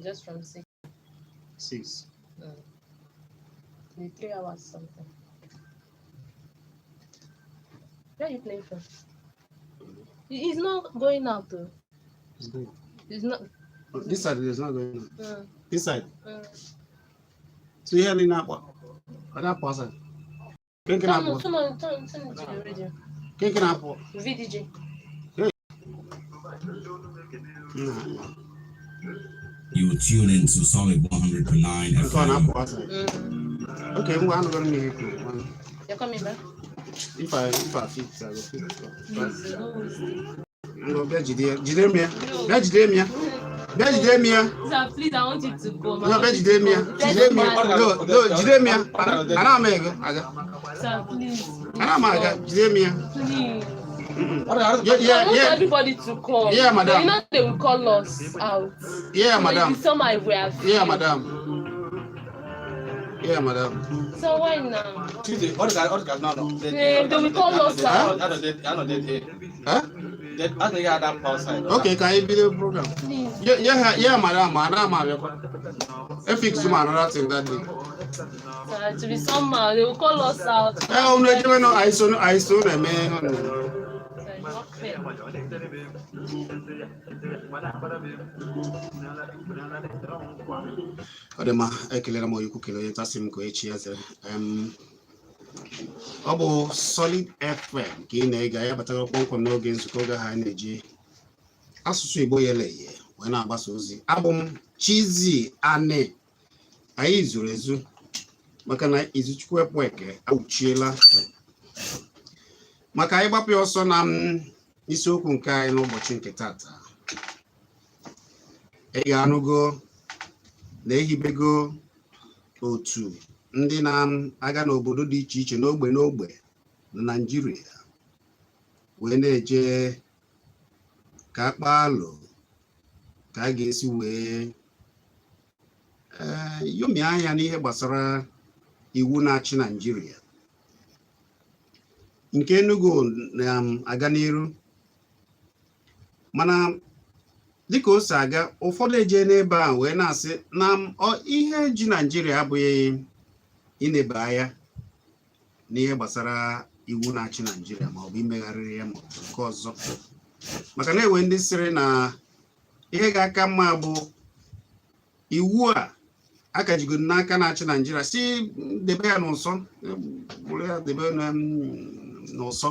Just from 6. 6. The 3 hours something. Where are you playing from? He's not going out though. It's going. He's not. Oh, this side is not going on. This side. So ihe niile akpọ. Ọ na-apụ outside. Nke Turn, na-apụ. turn on, turn, turn it to the radio. Nke na-apụ. VDJ. Nna. You tune in to Solid 100.9 Nke ọ FM. na-apụ outside. Okay, ngwa, anụgoro m ihe i kwuru. You're coming back? If I fit, I go fit. Please, no waste it. Ngwa, bịa jide ya. Jide m ya. Bịa jide m ya. Bịa jide m ya. Sir, please, I want you to come. No, bịa jide m ya. Jide m ya. No, jide m ya. Ana m ego aga. Sir, please. Ana m aga. Jide m ya. Please. Yeah, I want everybody to come. Yeah, madam. But you know they will call us out. Yeah, So madam. It is somehow we are Yeah, madam. Yeah, madam. So why now? Tuesday, all the guys, all the guys, no. They will call us out. Huh? I think I that outside. Okay, ka anyị bido program. Please. Yeah, madam. Ana m abịakwa. E fix m another thing that day. Sir, to be somehow they will call us out. Eh, unu ejebe nọ, anyị so na-eme ihe unu. Sir, it's not fair. Ọ dị mma, ekelere m onye ukwu, kelee onye nta, sị m ka echi ya zere. Ọ bụ Solid FM ka ị na-ege. Anyị abatara kpọmkwem n'oge nzukọ, oge ha anyị na-eji asụsụ Igbo yele eye wee na-agbasa ozi. Abụ m Chizzy Ani. Anyị zuru ezu maka na Izuchukwu Ekpeke awụchiela maka anyị gbapụ ya ọsọ na m isiokwu nke anyị n'ụbọchị nke tata. Ị ga-anụgo na ehibego otu ndị na-aga n'obodo dị iche iche, n'ogbe n'ogbe na Naịjirịa, wee na-eje ka akpa alụ ka a ga-esi wee yomi anya n'ihe gbasara iwu na-achị Naịjirịa. Nke Enugu na-aga n'iru, mana dịka o si aga, ụfọdụ eje n'ebe a wee na-asị na ihe ji Naịjirịa abụghị ineba anya n'ihe gbasara iwu na-achị Naịjirịa, ma ọ bụ imegharịrị ya, ma ọ bụ nke ọzọ, maka na ewe ndị sịrị na ihe ga-aka mma bụ iwu a akajigoro n'aka na-achị Naịjirịa, si debe ya n'ụsọ, bụrụ ya debe n'ụsọ,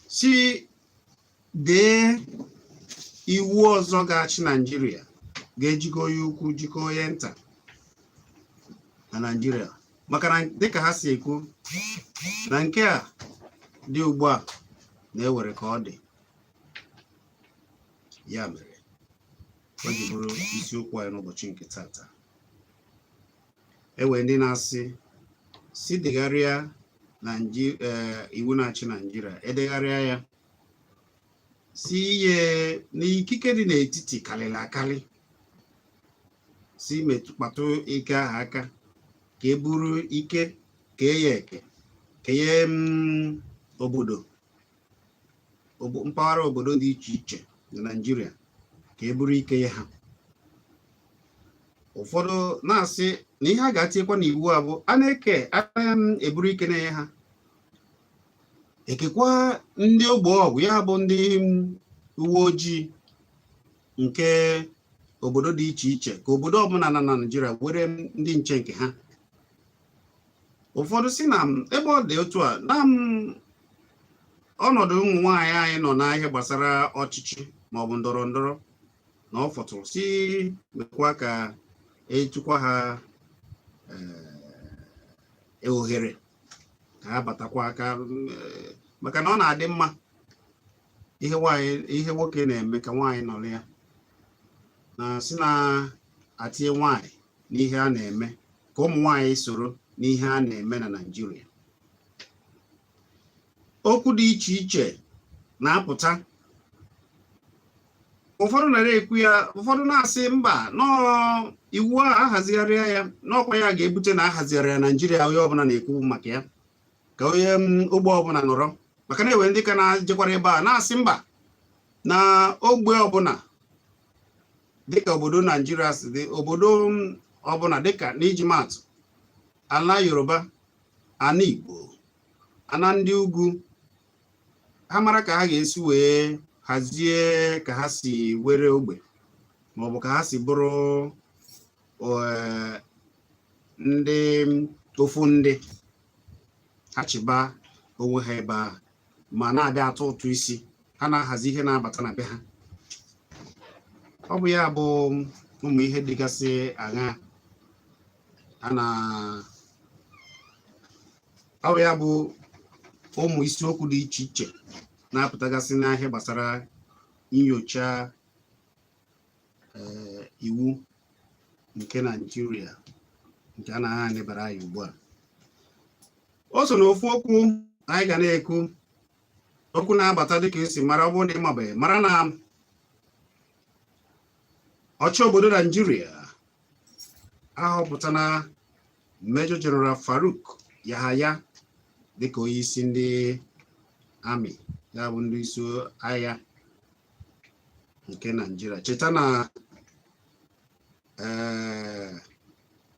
si dee iwu ọzọ ga-achị Naịjirịa, ga-ejikọ onye ukwu, jikọ onye nta na Naịjirịa, maka na dịka ha si ekwu na nke a dị ugbu a na-ewere ka ọ dị. Ya mere o ji bụrụ isiokwu anyị n'ụbọchị nke tata. Enwere ndị na-asị si degharịa iwu na-achị Naịjirịa, edegharịa ya, si ihe n'ikike dị n'etiti karịrị akarị, si metụ kpatụ ike ahụ aka, ka e buru ike kee ya eke, kenye obodo, mpaghara obodo dị iche iche na Naịjirịa, ka e buru ike ya ha. Ụfọdụ na-asị na ihe a ga-atinyekwa n'iwu a bụ a na-eke a na-eburu ike na-enye ha, ekekwa ndị ogbe ọgwụ, ya bụ ndị uwe ojii nke obodo dị iche iche, ka obodo ọbụla na Naịjirịa were ndị nche nke ha. Ụfọdụ si na ebe ọ dị otu a na ọnọdụ ụmụ nwaanyị anyị nọ n'ihe gbasara ọchịchị maọbụ ndọrọ ndọrọ na ọ fọtụrụ, si mekwa ka etukwa ha ohere ka ha batakwa aka, maka na ọ na-adị mma ihe nwaanyị, ihe nwoke na-eme ka nwaanyị nọrọ ya, na si na atinye nwaanyị n'ihe a na-eme, ka ụmụ nwaanyị soro n'ihe a na-eme na Naịjirịa. Okwu dị iche iche na-apụta. Ụfọdụ nara ekwu ya, ụfọdụ na-asị mba, nọọ iwu a ahazigharịa ya n'ọkwa ya ga-ebute na ahazigharịa Naịjirịa onye ọbụla na-ekwu maka ya, ka onye ogbe ọbụla nọrọ, maka na enwe ndị ka na-ejekwara ebe a na-asị mba, na ogbe ọbụla Dịka obodo Naijiria si dị, obodo ọbụla, dịka n'iji maatụ, ala Yoruba, ana Igbo, ana ndị ugwu, ha mara ka ha ga-esi wee hazie ka ha si were ogbe maọbụ ka ha si bụrụ ndị ofu ndị ha chịba onwe ha ebe ahụ, ma na-abịa atụ ụtụ isi, ha na-ahazi ihe na-abata na be ha. Ọ bụ ya bụ ụmụ ihe dịgasị aṅa a na ọ bụ ya bụ ụmụ isiokwu dị iche iche na-apụtagasị n'ahịa gbasara nyocha iwu nke Naijiria nke a na-aha anebara anyị ugbu a. O so n'ofu okwu anyị ga na-ekwu, okwu na-abata dịka esi mara. Ọ bụrụ na ị mabeghị, mara na ọchị obodo Naijiria ahọpụtana Major General Faruk Yahaya dịka onye isi ndị amị, ya bụ ndị isi agha nke Naijiria. Cheta na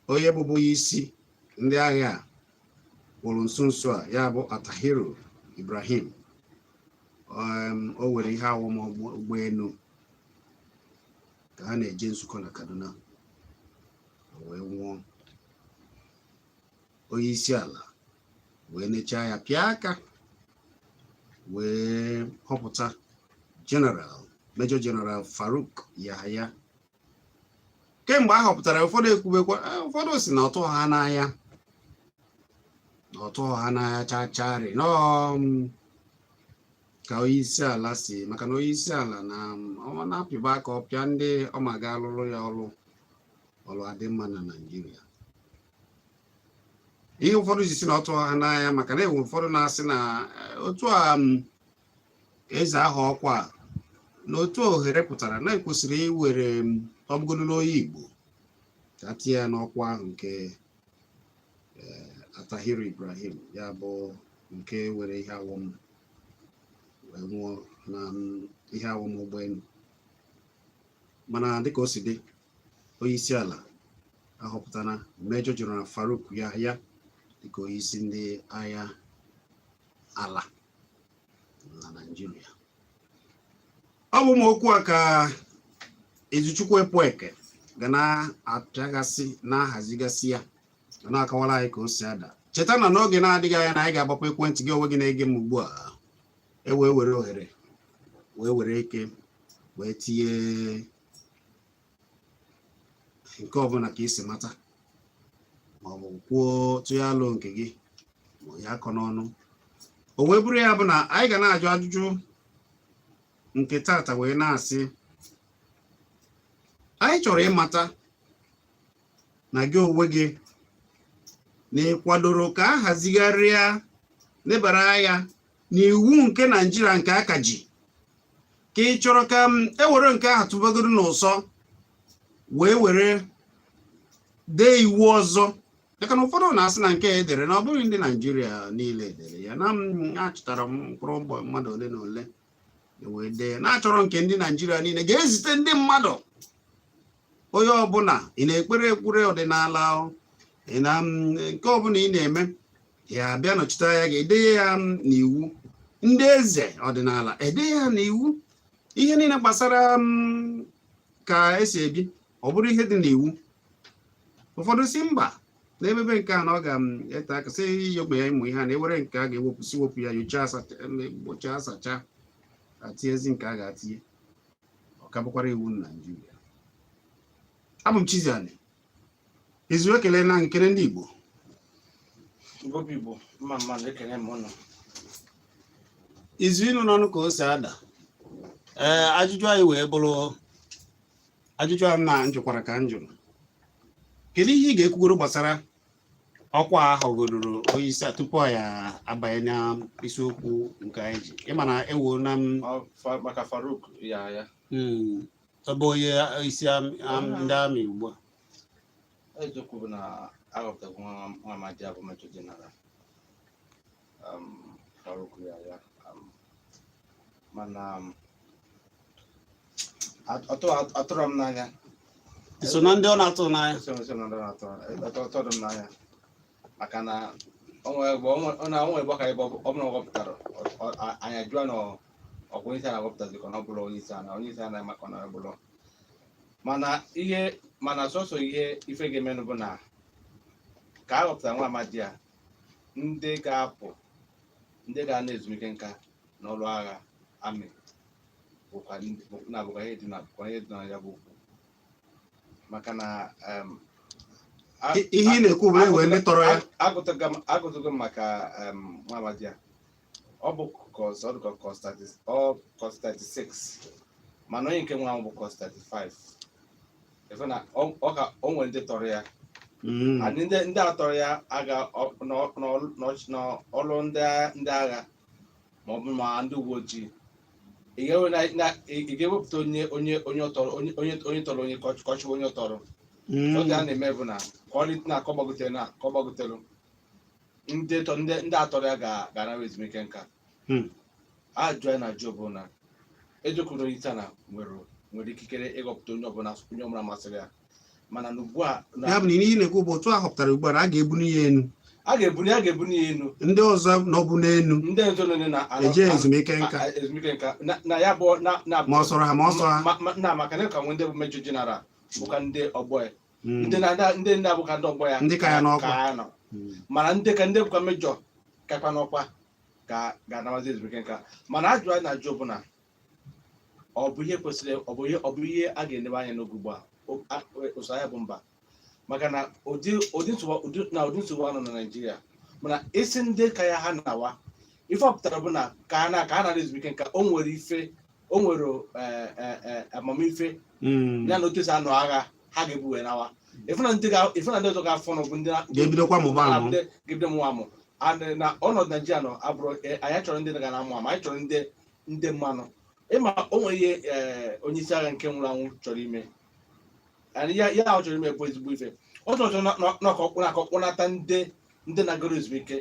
onye bụbu onye isi ndị agha a nwụrụ nso nso a, ya bụ Atahiru Ibrahim, o were ihe awọm ụgbọelu ka ha na-eje nzukọ na Kaduna, o wee nwụọ. Onye isi ala wee nechaa ya, pịa aka, wee họpụta General, Major General Faruk Yahaya. Kemgbe a họpụtara, ụfọdụ ekwubekwa, ụfọdụ si na ọtụ ha n'anya, na ọtụ ha n'anya chacharị nọọ ka onye isi ala si, maka na onye isi ala na ọ na-apịba aka ọpịa ndị ọ ma ga alụrụ ya ọrụ, ọrụ adị mma na Naịjirịa. Ihe ụfọdụ ji si na ọtụ ha n'anya, maka na enwe ụfọdụ na-asị na otu a eze ahụ ọkwa a, na otu ohere pụtara na ekwesịrị iwere ọbụgodu n'onye Igbo ka tinye ya n'ọkwa ahụ nke Atahiru Ibrahim, ya bụ nke were ihe awọm wee nwụọ na ihe awọm ụgbọelu. Mana dịka o si dị, onye isi ala ahọpụtana Major General Faruk Yahya dịka onye isi ndị agha ala na Naịjirịa. Ọ bụ ụmụ okwu a ka Izuchukwu Epueke ga na-apịagasị, na-ahazigasị ya, ga na-akọwara anyị ka o si ada. Cheta na n'oge na-adịghị anya na anyị ga-agbapụ ekwentị gị onwe gị na-ege m ugbu a, e wee were ohere wee were ike wee tinye nke ọbụla ka isi mata, ma ọ bụ kwuo tụnye alụ nke gị, ma ya akọ n'ọnụ. O wee bụrụ ya bụ na anyị ga na-ajụ ajụjụ nke tata, wee na-asị anyị chọrọ ịmata na gị onwe gị na ị kwadoro ka a hazigharịa, lebara anya n'iwu nke Naijiria nke aka ji, ka ị chọrọ ka m ewere nke ahụ tụbagoro n'ụsọ wee were dee iwu ọzọ, maka na ụfọdụ na-asị na nke edere na ọ bụghị ndị Naijiria niile edere ya, na m achọtara m mkpụrụ mgbọ mmadụ ole na ole wee dee, na-achọrọ nke ndị Naijiria niile ga-ezite ndị mmadụ. Onye ọbụla ị na-ekpere ekpere ọdịnala, ị na nke ọbụla ị na-eme, ya abịa nọchite anya gị, edenye ya n'iwu. Ndị eze ọdịnala, edenye ya n'iwu. Ihe niile gbasara ka esi ebi, ọ bụrụ ihe dị n'iwu. Ụfọdụ si mba, n'ebebe nke a na ọ ga-ete aka, sị yogbe ya ịmụ ihe a na-ewere nke a ga-ewepụ, si wepụ ya, nyochaa, gbochaa, asacha, atinyezi nke a ga-atinye, ọ ka bụkwara iwu na Naịjirịa. Abụ m Chiziani Izu, ekele na nkele ndị Igbo. Igbo bụ Igbo, mma mma na ekele m ụnụ. Izu ịnụ n'ọnụ ka o si ada. Ee, ajụjụ anyị wee bụrụ ajụjụ a na njụkwara ka m jụrụ: kedu ihe ị ga-ekwugoro gbasara ọkwa a họgororo onye isi a, tupu anyị abanye na isiokwu nke anyị ji ịma na ewo na m? Maka Faruk Yahaya? Ebe onye isi ndị amị ugbu a. Eziokwu bụ na ahọpụtago nwa amadi abụ Major General Faruk Yahaya, mana atụrụ m n'anya. So na ndị ọ na-atụ n'anya? Eso m na ndị na-atọ atọ dị m n'anya, maka na o nwere ebe ọ na o nwere ebe ọ ka ebe ọ bụla ọ ghọpụtara anyị jụọ na ọ bụ onye isi ala ghọpụtazi ka ọ bụrụ onye isi ala, onye isi ala maka na ọ bụrụ. Mana ihe, mana sọsọ ihe ife ga-emenụ bụ na ka a ghọpụtara nwa amadi a, ndị ga-apụ, ndị ga-ana ezumike nka n'ọrụ agha amị bụkwa na bụkwa ihe dị na bụkwa ihe dị na ya bụ okwu, maka na Ihe ị na-ekwu bụ na enwere ndị tọrọ ya. Agụtụgo m maka nwa amadi a, ọ bụ course, ọ dịka course 30, ọ course 36, mana onye nke nwụrụ anwụ bụ course 35. Efe na ọ ka o nwere ndị tọrọ ya. And ndị a tọrọ ya aga n'ọrụ ndị agha ma ọ bụ ma ndị uwe ojii. Ị ga-ewepụta onye tọrọ onye tọrọ onye kọchịwa onye tọrọ. Oge a na-eme bụ na ka ọ dị na ka ọ gbagotere na ka ọ gbagotere ndị atọrọ ya ga-anara ezumike nka. Ajụ anyị na-ajụ bụ na ejekwuru onye isi ala nwere ikikere ịghọpụta onye ọbụla masịrị ya, mana n'ugbu a Ya bụ na ihe ị na-ekwu bụ otu a họpụtara ugbu a na a ga-ebuni ya enu. A ga-ebuni ya enu. Ndị ọzọ nọbụ n'enu ndị nzo nọ na eje ezumike nka. Ezumike nka na ya bụ na Ma ọ sọrọ ha ma ọ sọ ha. Na maka na ka nwee ndị bụ major general bụkwa ndị ọgbọ ya. Ndị na ndị ndị abụka ndị ọgbọ ya. Ndị ka ya n'ọkwa. Ka ya nọ. Mana ndị ka ndị bụkwa major kakwa n'ọkwa ka ga-anabazi ezumike nka. Mana ajụ anyị na-ajụ bụ na ọ bụ ihe kwesịrị, ọ bụ ihe a ga-enebe anya n'oge ugbu a? Ụsọ ya bụ mba, maka na ụdị nsogbu anọ na Naịjirịa, mana isi ndị ka ya ha na-awa ife ọ pụtara bụ na ka ha na ezumike nka, o nwere ife, o nwere amamife ya na otu esi anọ agha ha ga-ebu wee nawa. Ife na ndị ọzọ ga-afọ nụ bụ ndị Ga-ebidokwa mụba amụ. Ndị ga-ebido mụwa amụ. And na ọnọdụ Naijiria nọ abụrụ anyị chọrọ ndị ga na-amụ amụ, anyị chọrọ ndị mmanụ. Ịma o nwere ihe onye isi agha nke nwụrụ anwụ chọrọ ime. And ya ahụ chọrọ ime bụ ezigbo ife. Ọ chọrọ na ka ọ kpọnata ndị na-agara ezumike,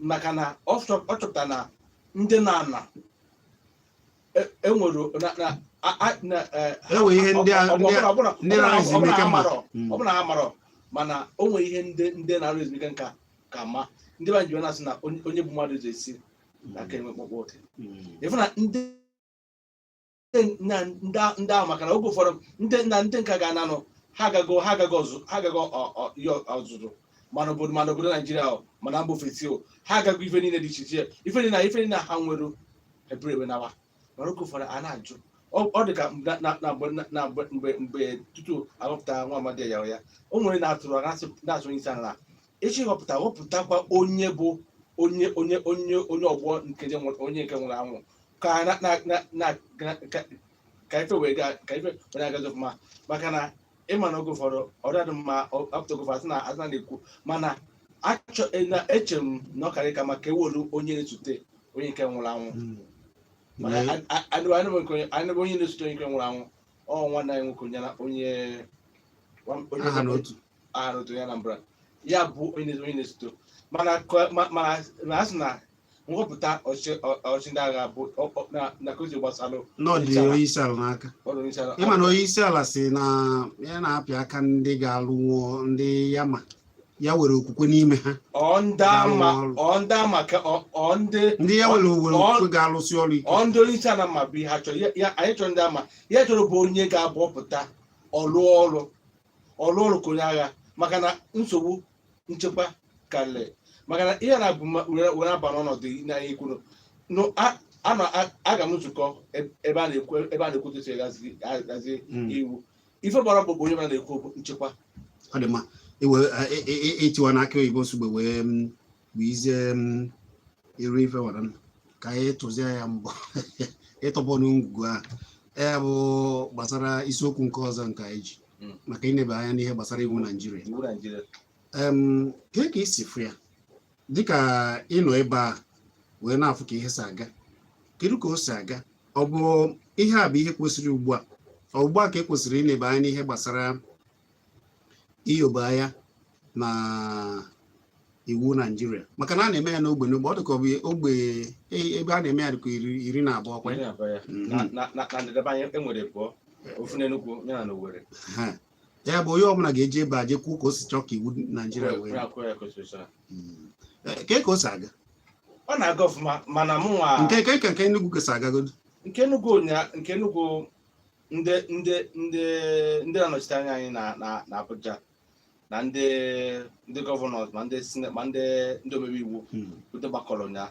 maka na ọ chọpụtara na ndị na-ana enwere na na E nwere ihe ndị na-arụ ezumike ma. Ọ bụrụ na ha marọ, mana o nwere ihe ndị na-arụ ezumike nka ka ma ndị be anyị ji na-asị na onye bụ mmadụ ji esi aka enwe mkpọkpọ oke. Ịfụ na ndị ahụ, maka na oge ụfọdụ ndị na ndị nka ga-ananụ, ha agago ọzụ, ha agago ihe ọzụzụ, mana obodo Naijiria o, mana mba ofesi o, ha agago ife niile dị iche iche, ife niile ha nwere ebere ewe nawa. Mana oge ụfọdụ a na-ajụ, ọ dị ka na mgbe tutu aghọpụta nwa amadi ya ya o nwere na-atụrụ na-asụ onye isi ala na echi ghọpụtakwa onye bụ onye ọgbọ nke onye nke nwụrụ anwụ, ka na na na na ka ka ife wee ga ka ife wee na-agazi ọfụma, maka na ịma na oge ụfọdụ ọ dị mma apụta oge ụfọdụ asị na na-ekwu, mana achọ na eche m na ọ karị ka maka ewelu onye na-esote onye nke nwụrụ anwụ. Maka anyị bụ onye na-esote onye nke nwụrụ anwụ, ọ nwanne anyị nwoke, onye onye Aha n'otu. Aha n'otu, onye Anambra, ya bụ onye na-esote. Mana mana a sị na nhọpụta ọchịchị ndị agha bụ na ka o si gbasalụ N'ọdị onye isi ala n'aka. Ọrụ onye isi ala. Ịma na onye isi ala si na ya na-apị aka ndị ga-alụnwuo, ndị ya ma ya were okwukwe n'ime ha. Ọ ndị ama Ga-alụ ọrụ. Ọ ndị ama ka ọ ndị Ndị ya were okwukwe ga-alụsị ọrụ ike. Ọ ndị onye isi ala ma bụ ihe ha chọrọ. Anyị chọrọ ndị ama ya chọrọ bụ onye ga-abụ ọpụta ọlụ ọrụ ka onye agha, maka na nsogbu nchekwa karịrị, maka na ihe na-abụ were aba n'ọnọdụ na anyị kwuru aga m nzukọ ebe a na-ekwu otu esi agazi iwu ife gbara bụ onye ọbụla na-ekwu bụ nchekwa. Ọ dị mma iwe itiwa n'aka oyibo nsogbe wee bụ izie iru ife wara m ka anyị tụzie ya mbọ ịtọbọ n'ngwugwu ahụ ya bụ gbasara isiokwu nke ọzọ nke anyị ji maka ineba anya n'ihe gbasara iwu Naijiria. Iwu Naijiria. Kee ka isi fụ ya dịka ịnọ ebe a wee na-afụ ka ihe si aga? Kedu ka o si aga? Ọ bụ ihe a bụ ihe kwesịrị ugbu a? Ọ ugbu a ka e kwesịrị ineba anya n'ihe gbasara iyoba anya na iwu Naijiria? Maka na a na-eme ya n'ogbe n'ogbe, ọ dịka ọ bụ ogbe ebe a na-eme ya dịka 12 kwa. 12 ya. Na ndịda anyị enwere pụọ ofu n'Enugwu ya na n'Owerri. Ha. Ya bụ, onye ọbụla ga-eji ebe a je kwuo ka o si chọọ ka iwu Naijiria wee Kee ka o si aga? Ọ na-aga ọfụma, mana mụ nwa Nke Enugu ka si agagodo? Nke Enugu nke Enugu, ndị na-anọchite anya anyị na Abuja na ndị governors, ma ndị senate, ma ndị omebe iwu, ndị gbakọrọ ụnya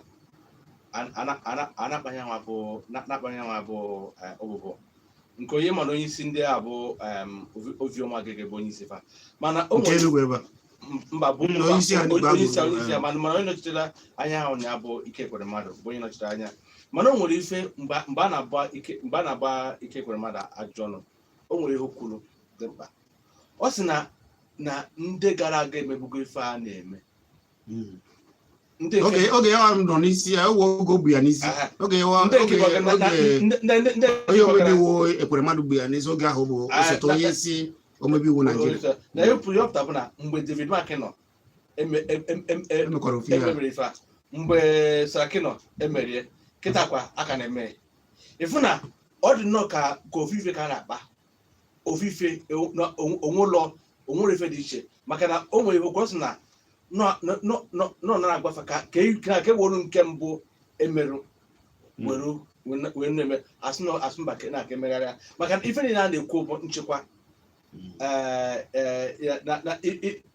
anakpanye nwa bụ na-akpanye nwa bụ ogbugbo nke onye, mana onye isi ndị a bụ Ovioma Agege bụ onye isi fa, mana o Nke nwere Enugu ebe a? Mba, bụ Onye isi ha onye Enugu isi ahụ, onye isi ya, mana onye nọchitere anya ha ụnyaahụ bụ Ike Ekweremadu, bụ onye nọchitere anya. Mana o nwere ife mgbe a na-agba Ike Ekweremadu ajụjụ ọnụ, o nwere ihe o kwuru dị mkpa. Ọ sị na ndị gara aga emebugo ife a na-eme. Ndị nke Oge ya nọ n'isi ya, oge o bu ya n'isi. Oge ya ndị nke oge oge ndị onye omebe iwu Ekweremadu bu ya n'isi oge ahụ bụ osote onye isi omebe iwu Naijiria. Na ihe pụrụ ịpụta bụ na mgbe David Mark nọ Emekwara ofu ihe a. Emebiri ife a mgbe Saraki nọ, emerie. Kịta kwa aka na-eme ịfụ na ọ dị nnọọ ka ofufe ka a na-akpa ofufe na onwe ụlọ onwere ife dị iche, maka na o nwere ife kwụsị na nọ na-agbafe ka e were nke mbụ emerụ were were na-eme asị na asị mba na aka emegharịa, maka na ife niile a na-ekwu bụ nchekwa, na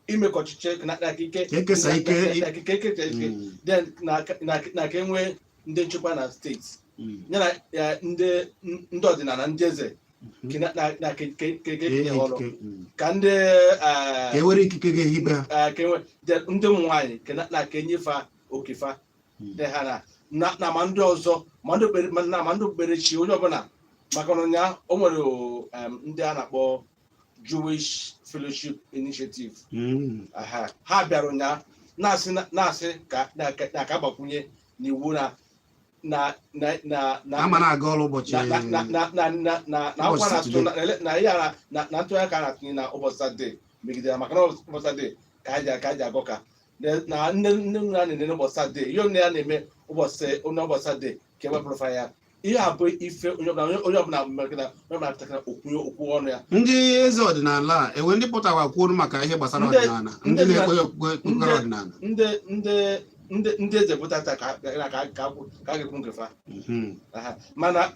ime ka ọchịchị na ike Ka ekesa ike. Na ka ekesa ike. Then na ka enwee ndị nchekwa na steeti, ya na ya ndị ọdịnala, ndị eze, ka na ka etinye ha ọrụ, Ikike, ka ndị Ka e were ikike ga-ehibe ha. Ka enwe then ndị ụmụ nwaanyị ka na ka enyefe oke fa dị ha na ma ndị ọzọ, ma ndị okpukpere na ma ndị okpukperechi, onye ọbụla, maka na ụnyaahụ o nwere ndị a na-akpọ Jewish Fellowship Initiative. Aha, ha bịara ụnyaahụ na-asị ka agbakwunye n'iwu na Ama na-aga ọrụ ụbọchị na na na na na na na na akwụkwọ ụbọchị na-atụ Satọde. na ihe a na ntụnye aka a na-atụnye na ụbọchị Satọde megidere, maka na ụbọchị Satọde ka a ji agụ ka na nne nne a na-ene n'ụbọchị Satọde, ihe nne ya na-eme ụbọchị Satọde ka ewepụrụ fa ya. Ihe a bụ ife onye ọbụla mere na onye ọbụla pụtara okwu ọnụ ya. Ndị eze ọdịnala a enwe ndị pụtawa kwuo maka ihe gbasara ọdịnala, ndị na-ekpe okpukpere ọdịnala? Ndị eze pụtata ka a ga-ekwu nke fa. Aha. Mana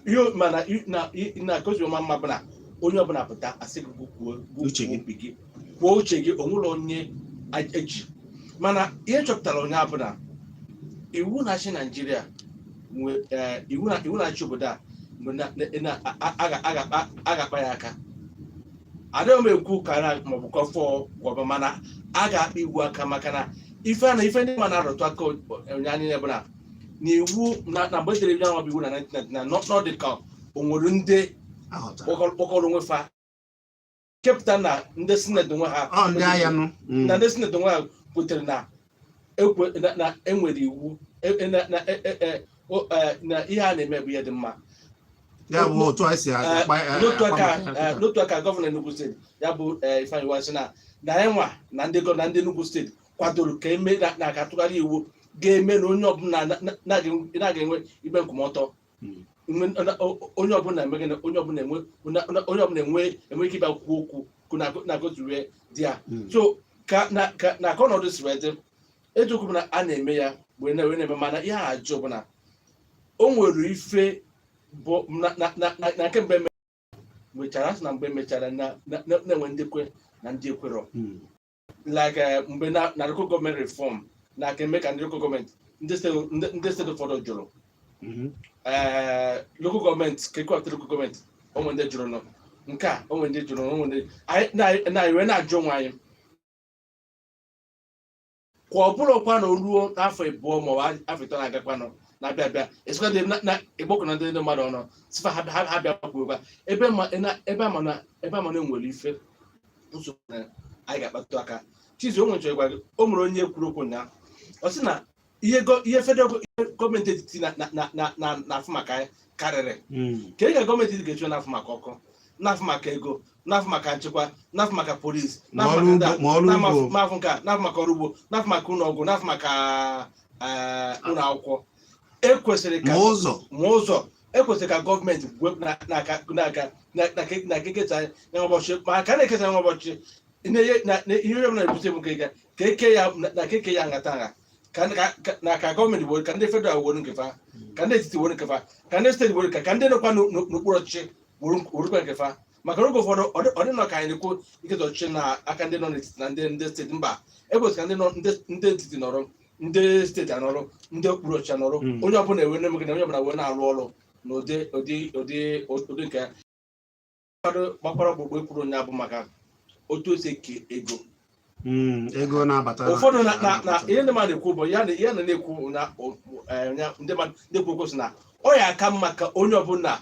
ihe na ka o si ma mma bụ na onye ọbụla pụta asị gị kwuo Uche gị. Obi gị, kwuo uche gị, onwere onye eji. Mana ihe chọpụtara onye bụ na iwu na-achị Naijiria nwe iwu na-achị obodo a bụ na a ga-akpa ya aka. Adịghị m ekwu ka na maọbụ ka ọfọ gwọba, mana a ga-akpa iwu aka, maka na ife a na ife ndị ma na-arụtụ aka ụnyaahụ niile bụ na iwu na mgbe edere ya nwa bụ iwu na 1999 nọ dị ka o nwere ndị Aghọtara. kpọkọrọ onwe fa kepụta na ndị senate onwe ha Ọ ndị agha nụ. Na ndị senate onwe ha kwetere na ekwe na enwere iwu na na ihe a na-eme bụ ihe dị mma. Ya bụ otu anyị si akpa N'otu aka akpa maka n'otu aka, gọvanọ Enugu steeti, ya bụ Ifeanyi Ubah, sị na anyị nwa na ndị Enugu steeti kwadoro ka eme na ka atụgharị iwu ga-eme na onye ọbụla na-aga enwe ikpe nkwụmọtọ. Onye ọbụla eme gịnị? Onye ọbụla enwe ike ịbịa kwuo okwu na gotuwe dị ya. So ka ọnọdụ si wee dị, eziokwu bụ na a na-eme ya wee na-eme, mana ihe a ajụ bụ na o nwere ife bụ na nke mgbe mechara, asị na mgbe mechara na-enwe ndị kwe na ndị ekwerọ. Like mgbe na local government reform na ka eme ka ndị local government, ndị steeti ụfọdụ jụrụ local government ka ekwepụta local government. Onwe ndị jụrụ nọ nke a, onwe ndị jụrụ, onwe ndị anyị na wee na-ajụ onwe anyị kwa ọ bụrụkwa na o ruo n'afọ 2 maọbụ afọ 3 na-agakwanụ na-abịa abịa, esikwa ndị na ịgbakọ na ndị mmadụ ọnụ sịfa ha bịa kwuo ebe ma ebe ama na ebe ama na enwere ife nsogbu na anyị ga-akpatụ aka. Chizi, o nwechara gwa gị, o nwere onye kwuru okwu ụnyaahụ, ọ sị na ihe federal ihe gọọmenti etiti na na na na na na-afụ maka anyị karịrị. Ka ị ga gọọmenti etiti ga-echu na-afụ maka ọkụ, na-afụ maka ego, na-afụ maka nchekwa, na-afụ maka polisi, Ma na-afụ ọrụ maka ndị ugbo, ma ọrụ ugbo. Na-afụ nke a, na-afụ maka ọrụ ugbo, na-afụ maka ụlọ ọgwụ, na-afụ maka ụlọ akwụkwọ, ekwesịrị ka Ma ụzọ. Ma ụzọ. Ekwesịrị ka gọọmenti wepụ n'aka n'aka na kekesa ya ụbọchị, ma ka na-ekesa ya ụbọchị na ihe ọbụla na-ebute bụ nke ka eke ya na keke ya nhata nha, ka na ka gọọmenti were, ka ndị federal were nke fa, ka ndị etiti were nke fa, ka ndị steeti were ka ndị nọkwa n'okpuru ọchịchị werekwa nke fa. Maka oge ụfọdụ ọ dị nọ ka anyị na-ekwu iketa ọchịchị na aka ndị nọ n'etiti na ndị steeti. Mba, ekwesịrị ka ndị nọ ndị etiti nọrọ, ndị steeti anọrọ, ndị okpuru ọchịchị anọrọ. Onye ọbụla ewe na-eme na onye ọbụla wee na-arụ ọrụ n'ụdị ụdị ụdị ụdị nke ya. Ụfọdụ gbakwara ọkpụkpụ ekwuru nya bụ maka otu esi eke ego. Ego na-abata. Ụfọdụ na ihe ndị mmadụ na-ekwu bụ ya na na-ekwu na ndị mmadụ na-ekwu okwu sị na ọ ya aka mma ka onye ọbụla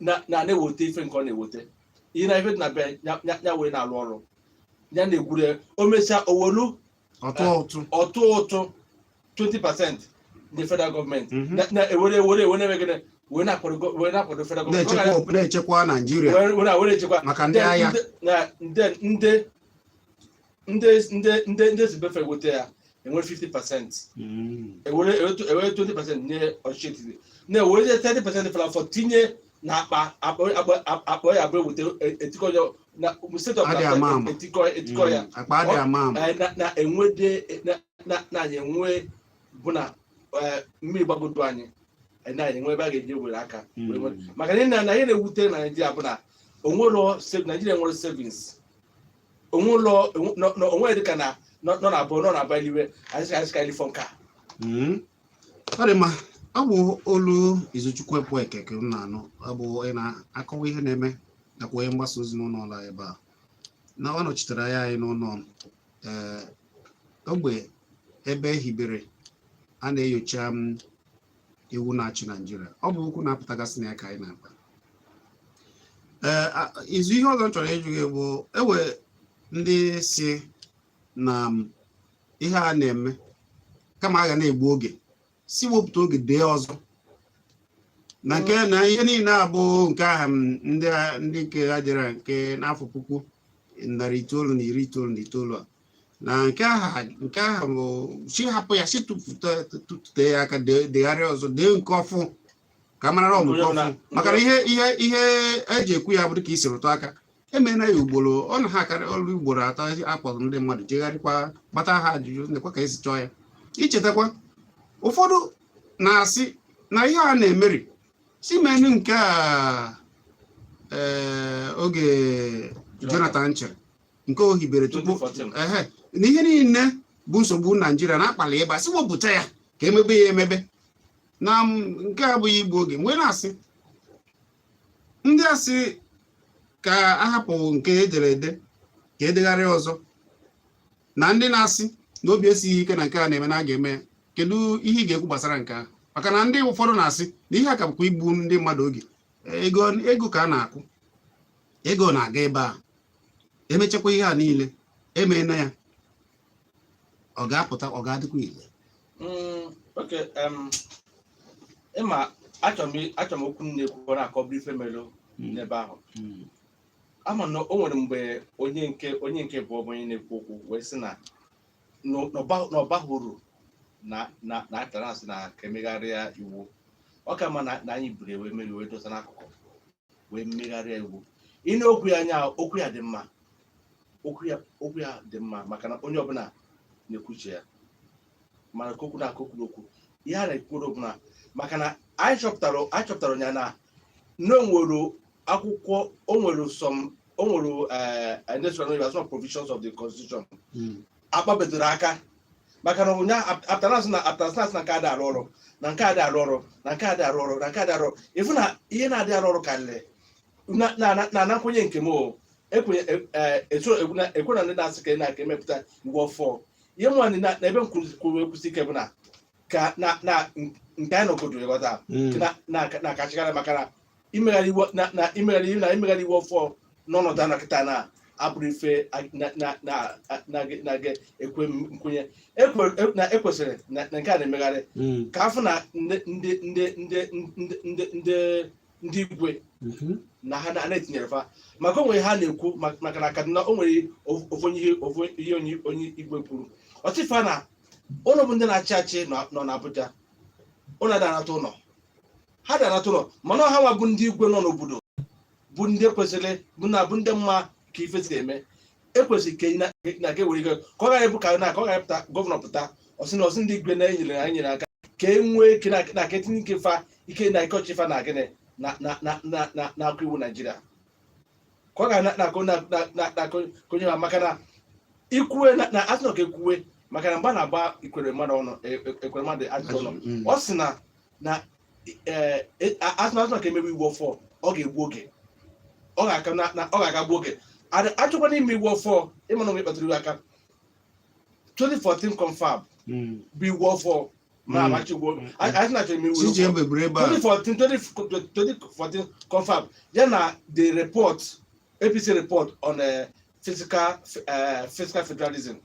na na-eweta ife nke ọ na-eweta, ihe na ife dị na be ya wee na-arụ ọrụ ya, na-egwuru ya. O mesịa, owelu ọtụ ụtụ. Ọtụ ụtụ 20% ndị federal gọọmenti na ewere ewere ewere na-eme gịnị, wee na-akwado federal gọọmenti. Na-echekwa Naijiria. Were echekwa maka ndị agha. Na ndị ndị ndị ndị ndị ndị si befe weta ya enwere 50%. Ewere 20% nye ọchịchị etiti, na-ewere 30% fọrọ afọ tinye na akpa akpa ya abụọ eweta etikọ ya na steeti Adị ama ọbụla ama. etikọ ya. Akpa adị ama ama. Na enwede na anyị enwe bụ na mmiri gbagodo anyị, na anyị enwe ebe a ga-eji were aka were maka na ihe na-ewute na Naijiria bụ na onwero Naijiria nwere savings, onwelo onwe dịka na nọ na abụọ nọ na abụọ eliwe anyị ka ilifọ nke a. Ọ dị mma. Ọ bụ olu Izuchukwu Ekwe ka m na-anụ. Ọ bụ onye na-akọwa ihe na-eme nakwa onye mgbasa ozi n'ụlọ ụlọ ebe a na ọ nọchitere anya anyị n'ụlọ ee ogbe ebe ehibere a na-enyocha m iwu na-achị Naijiria. Ọ bụ okwu na-apụtagasị na ya ka anyị na-akpa. Ee, izu ihe ọzọ m chọrọ ịjụ gị bụ, ewe ndị si na ihe a na-eme, kama a ga na-egbu oge, si wepụta oge dee ọzọ na nke na ihe niile abụ nke ahụ ndị nke ha dịra nke n'afọ 1999 a na nke aha bụ si hapụ ya, si tụpụta ya aka, degharịa ọzọ, dee nke ọfụ ka mara ọ bụ nke ọfụ. Maka na ihe eji ekwu ya bụ dịka isi rụtụ aka, emeela ya ugboro ọ na ha akarị ọrụ ugboro atọ, akpọrọ ndị mmadụ jegharịkwa, gbata ha ajụjụ, nekwa ka esi chọọ ya. Ichetakwa ụfọdụ na-asị na ihe a na-emeri si menu nke a ee oge Jonathan chịrị, nke o hibere tupu 2014. Ehe, na ihe niile bụ nsogbu Naijiria na-akpali ịba, si wepụta ya ka emebe ya emebe na nke a abụghị igbu oge. Mgbe na-asị ndị asị ka ahapụ nke edere ede ka edegharịa ọzọ, na ndị na-asị na obi esighị ike na nke a na-eme na a ga-eme ya, kedu ihe ị ga-ekwu gbasara nke ahụ? Maka na ndị ụfọdụ na-asị na ihe a ka bụkwa igbu ndị mmadụ oge. Ego ego ka a na-akwụ, ego na-aga ebe a, emechakwa ihe a niile emeela ya, ọ ga-apụta, ọ ga-adịkwa ile? Okay, ịma achọrọ m okwu m na-ekwu na-akọ bụ ife mere n'ebe ahụ. Ama na o nwere mgbe onye nke bụ onye na-ekwu okwu wee sị na n'ọba hụrụ na akara asị na ka emegharịa iwu, ọ ka mma na anyị buru ewe mmeri wee dosa n'akụkụ wee megharịa iwu. Ịna okwu ya anya, okwu ya dị mma, okwu ya dị mma, maka na onye ọbụla na-ekwuche ya, mana ka okwu na-akọ okwu okwu ihe a na-ekwuru bụ na maka na anyị chọpụtara ya na o nwere akwụkwọ, o nwere some, o nwere some provisions of the constitution akpabedoro aka, maka na ụnya apụtara na apụtara na nke adị arụ ọrụ, na nke adị arụ ọrụ, na nke adị arụ ọrụ, na nke adị arụ ọrụ. Ịfụ na ihe na-adị arụ ọrụ karịrị na nkwenye nke m o ekwenye eso ekwe na ndị na-asị ka na ka emepụta iwu ọfọ. Ihe mụ na ebe m kwuru ekwusi ike bụ na ka na nke anyị nọgodo ịghọta na kachigara, maka na imegharị iwu na imegharị iwu ọfọ n'ọnọdụ a nọkịta na abụrụ ife na ekwe nkwenye na ekwesịrị na nke a na-emegharị ka afọ na ndị ndị ndị ndị ndị ndị ndị ndị igwe na ha na-etinyere fa, maka o nwere ha na-ekwu maka na Kaduna o nwere ofu ihe ofu ihe onye igwe kwuru ọtịfa na ụlọ bụ ndị na-achị achị nọ n'Abuja, ụlọ ada anata ụlọ. Ha dị anata ụlọ, mana ha nwa bụ ndị igwe nọ n'obodo, bụ ndị kwesịrị bụ na bụ ndị mma ka ife si eme. Ekwesịrị ka na ka ewere ike ka ọ ghara ịbụ ka na ka ọ ghara ịpụta gọvanọ pụta, ọsị na ọsị ndị igwe na-enyere anyị nyere aka ka e nwee ike na ka etinye ike fa ike na ike ọchịchị fa na gịnị na na na na na na akwụkwọ iwu Naijiria, ka ọ ga na na na na na na konye ha, maka na ikwuwe na asị na ka ekwuwe, maka na mgbe a na-agba ikwere mmadụ ọnụ, ekwere mmadụ ajụjụ ọnụ, ọ sị na asị na ka emewe iwu ọfọ, ọ ga-egbu oge, ọ ga-aka na ọ ga-aga gbuo oge. Achọkwana ime iwu ọfọ. Ịma na onwe kpatara iwu aka 2014 confab bụ iwu ọfọ ma amachi iwu anyị na-achọ ime iwu CJ ọfọ. Mebiri ebe a. 2014 confab ya na the report, APC report on fiscal federalism,